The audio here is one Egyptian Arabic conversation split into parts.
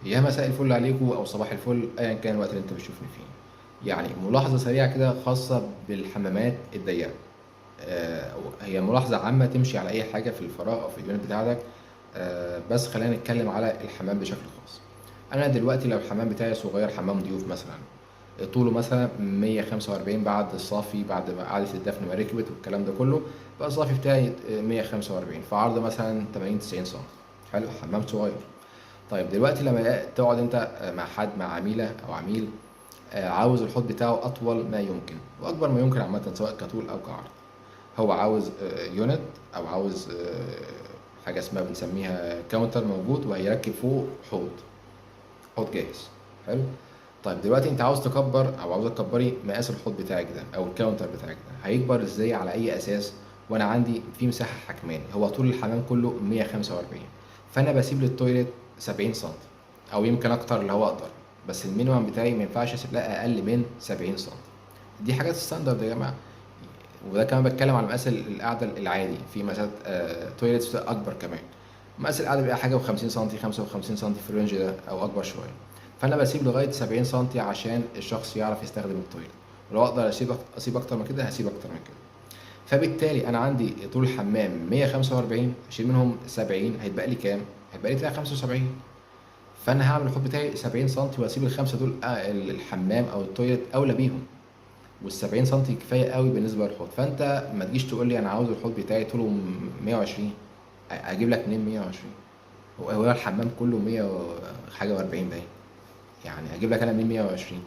يا مساء الفل عليكم او صباح الفل ايا كان الوقت اللي انت بتشوفني فيه. يعني ملاحظة سريعة كده خاصة بالحمامات الضيقه. هي ملاحظة عامة تمشي على اي حاجة في الفراغ او في ال unit بتاعتك. بس خلينا نتكلم على الحمام بشكل خاص. انا دلوقتي لو الحمام بتاعي صغير، حمام ضيوف مثلا، طوله مثلا 145 بعد الصافي، بعد ما قعدة الدفن ما ركبت والكلام ده كله، بقى الصافي بتاعي 145 في عرض مثلا 80 90 سم. حلو، حمام صغير. طيب دلوقتي لما تقعد انت مع حد، مع عميله او عميل، عاوز الحوض بتاعه اطول ما يمكن واكبر ما يمكن عامة، سواء كطول او كعرض. هو عاوز unit او عاوز حاجة اسمها بنسميها counter موجود، وهيركب فوق حوض جاهز. حلو. طيب دلوقتي انت عاوز تكبر او عاوز تكبري مقاس الحوض بتاعك ده او ال counter بتاعك ده، هيكبر ازاي على اي اساس؟ وانا عندي في مساحة حكماني، هو طول الحمام كله 145، فانا بسيب لل toilet 70 سم او يمكن اكتر لو اقدر، بس ال minimum بتاعي ما ينفعش اسيب لها اقل من 70 سم. دي حاجات standard يا جماعة. وده كمان بتكلم على مقاس القعدة العادي، في مقاسات toilets اكبر كمان. مقاس القعدة بيبقى حاجة و50 سم، 55 سم في ال range ده او اكبر شوية. فانا بسيب لغاية 70 سم عشان الشخص يعرف يستخدم ال toilet، ولو اقدر اسيب اكتر من كده هسيب اكتر من كده. فبالتالي انا عندي طول الحمام 145، اشيل منهم 70، هيتبقى لي كام؟ هيتبقى لي 75. فانا هعمل الحوض بتاعي 70 سم واسيب الخمسة دول، الحمام او ال toilet اولى بيهم، وال70 سم كفاية قوي بالنسبة للحوض. فانت ما تجيش تقول لي انا عاوز الحوض بتاعي طوله 120، اجيب لك منين 120؟ هو الحمام كله 100 حاجة و40 باين، يعني اجيب لك انا منين 120؟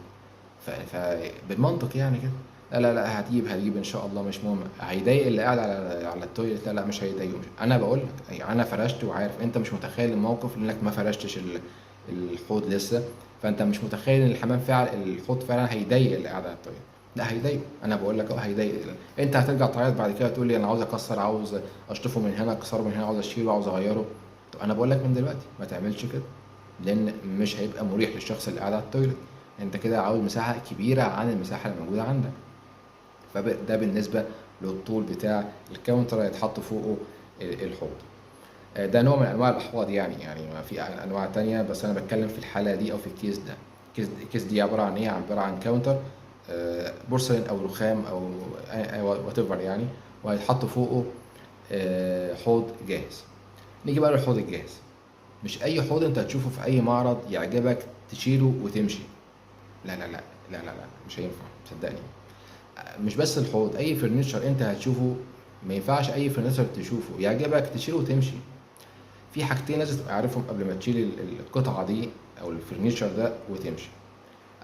فبالمنطق يعني كده. لا لا لا، هتجيب ان شاء الله، مش مهم. هيضايق اللي قاعد على ال toilet؟ لا لا، مش هيضايقه. انا بقول لك يعني انا فرشت وعارف، انت مش متخيل الموقف لانك ما فرشتش الحوض لسه، فانت مش متخيل ان الحمام فعلا، الحوض فعلا هيضايق اللي قاعد على ال toilet. لا هيضايقه، انا بقول لك اهو هيضايق. انت هترجع تعيط بعد كده تقول لي انا عاوز اكسر، عاوز اشطفه من هنا، اكسره من هنا، عاوز اشيله، عاوز اغيره. طب انا بقول لك من دلوقتي ما تعملش كده، لان مش هيبقى مريح للشخص اللي قاعد على ال toilet. انت كده عاوز مساحة كبيرة عن المساحة اللي موجودة عندك. فده بالنسبة للطول بتاع ال counter اللي هيتحط فوقه الحوض. ده نوع من انواع الاحواض، يعني ما في انواع تانية، بس انا بتكلم في الحالة دي او في ال case ده. ال case دي عبارة عن ايه؟ عبارة عن counter، بورسلين او رخام او whatever يعني، وهيتحط فوقه حوض جاهز. نيجي بقى للحوض الجاهز. مش اي حوض انت هتشوفه في اي معرض يعجبك تشيله وتمشي. لا لا لا لا لا لا، مش هينفع، صدقني. مش بس الحوض، اي furniture انت هتشوفه ما ينفعش اي furniture تشوفه يعجبك تشيله وتمشي. في حاجتين لازم تبقى عارفهم قبل ما تشيل القطعة دي او ال furniture ده وتمشي.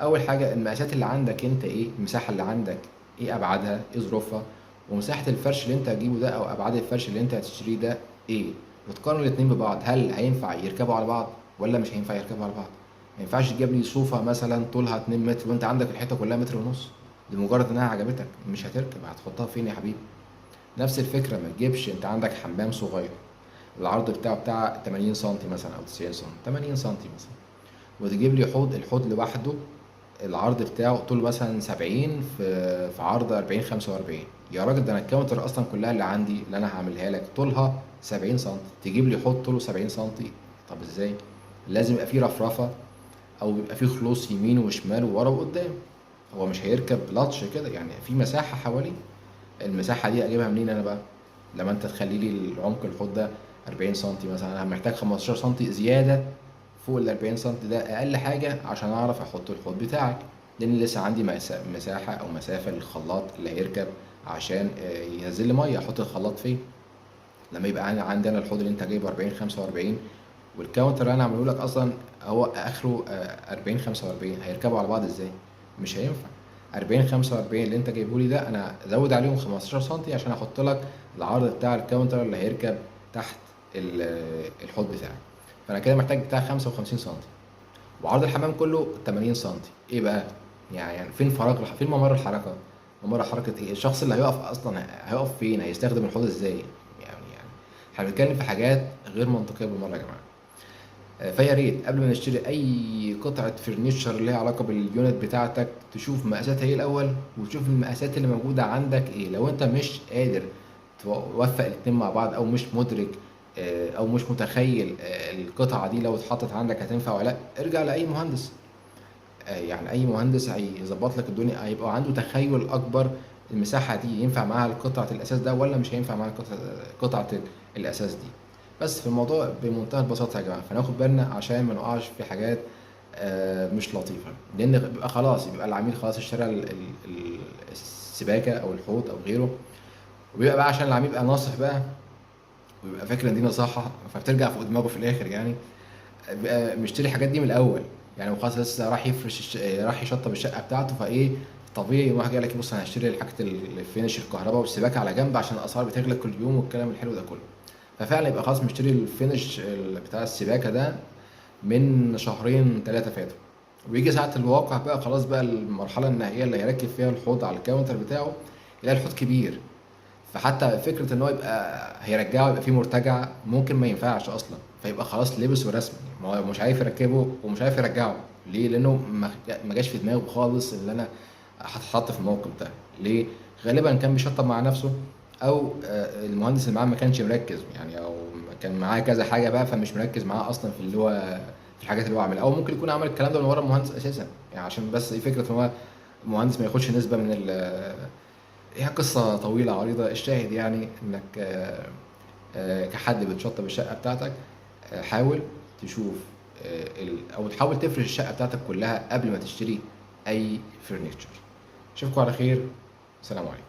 اول حاجة، المقاسات اللي عندك انت ايه، المساحة اللي عندك ايه، ابعادها ايه، ظروفها، ومساحة الفرش اللي انت هتجيبه ده او ابعاد الفرش اللي انت هتشتريه ده ايه، وتقارن الاتنين ببعض. هل هينفع يركبوا على بعض ولا مش هينفع يركبوا على بعض؟ ما ينفعش تجيب لي صوفه مثلا طولها 2 متر وانت عندك الحيطة كلها متر ونص، لمجرد انها عجبتك مش هتركب، هتحطها فين يا حبيبي؟ نفس الفكرة، ما تجيبش انت عندك حمام صغير العرض بتاعه بتاع 80 سم مثلا او 90 سم، 80 سم مثلا، وتجيب لي حوض، الحوض لوحده العرض بتاعه طول مثلا 70 في عرض 40 45. يا راجل ده انا ال counter اصلا كلها اللي عندي اللي انا هعملها لك طولها 70 سم، تجيب لي حوض طوله 70 سم؟ طب ازاي؟ لازم يبقى فيه رفرفه او يبقى فيه خلوص يمين وشمال وورا وقدام. هو مش هيركب لطش كده، يعني في مساحة حواليه. المساحة دي اجيبها منين انا بقى؟ لما انت تخلي لي العمق الحوض ده 40 سم مثلا، انا محتاج 15 سم زيادة فوق ال 40 سم ده اقل حاجة عشان اعرف احط الحوض بتاعك، لان لسه عندي مساحة او مسافة للخلاط اللي هيركب عشان ينزل لي مية. احط الخلاط فين؟ لما يبقى عندي انا الحوض اللي انت جايبه 40 45، وال counter اللي انا عامله لك اصلا هو اخره 40 45، هيركبوا على بعض ازاي؟ مش هينفع. 40 45 اللي انت جايبه لي ده انا ازود عليهم 15 سم عشان احط لك العرض بتاع ال counter اللي هيركب تحت الحوض بتاعك. فانا كده محتاج بتاع 55 سم، وعرض الحمام كله 80 سم. ايه بقى؟ يعني فين فراغ فين ممر الحركة؟ ممر حركة ايه؟ الشخص اللي هيقف اصلا هيقف فين؟ هيستخدم الحوض ازاي؟ يعني احنا بنتكلم في حاجات غير منطقية بالمرة يا جماعة. فيا ريت قبل ما نشتري اي قطعه furniture ليها علاقة بال unit بتاعتك تشوف مقاساتها ايه الاول، وتشوف المقاسات اللي موجودة عندك ايه. لو انت مش قادر توفق الاتنين مع بعض او مش مدرك او مش متخيل القطعة دي لو اتحطت عندك هتنفع ولا لا، ارجع لاي مهندس. يعني اي مهندس هيظبط لك الدنيا، هيبقى عنده تخيل اكبر المساحة دي ينفع معاها قطعه الاساس ده ولا مش هينفع معاها قطعه الاساس دي. بس في الموضوع بمنتهى البساطة يا جماعة، فناخد بالنا عشان ما نقعش في حاجات مش لطيفة، لان بيبقى خلاص، بيبقى العميل خلاص اشترى السباكه او الحوض او غيره، وبيبقى بقى عشان العميل بقى ناصح بقى ويبقى فاكر ان دي نصيحة، فبترجع فوق دماغه في الاخر. يعني بيبقى مشتري الحاجات دي من الاول، يعني وخلاص لسه راح يفرش راح يشطب الشقة بتاعته، فايه طبيعي واحد جاي لك بص انا هشتري حاجة ال finish الكهرباء والسباكه على جنب عشان الاسعار بتغلى كل يوم والكلام الحلو ده كله. ففعلا يبقى خلاص مشتري ال finish بتاع السباكه ده من شهرين 3 فاتوا، ويجي ساعة الواقع بقى خلاص بقى المرحلة النهائية اللي هيركب فيها الحوض على ال counter بتاعه، يلاقي الحوض كبير، فحتى فكرة ان هو يبقى هيرجعه يبقى فيه مرتجع ممكن ما ينفعش اصلا، فيبقى خلاص لبس ورسمي، ما هو مش عارف يركبه ومش عارف يرجعه. ليه؟ لانه ما جاش في دماغه خالص ان انا هتحط في الموقف ده. ليه؟ غالبا كان بيشطب مع نفسه، او المهندس اللي معاه ما كانش مركز يعني، او كان معاه كذا حاجة بقى فمش مركز معاه اصلا في اللي هو في الحاجات اللي هو عاملها، او ممكن يكون عمل الكلام ده من ورا المهندس اساسا، يعني عشان بس ايه فكرة ان هو المهندس ما ياخدش نسبه من ال، هي قصة طويلة عريضة. الشاهد يعني انك كحد بتشطب الشقة بتاعتك، حاول تشوف، او تحاول تفرش الشقة بتاعتك كلها قبل ما تشتري اي فرنتشر. اشوفكم على خير، سلام عليكم.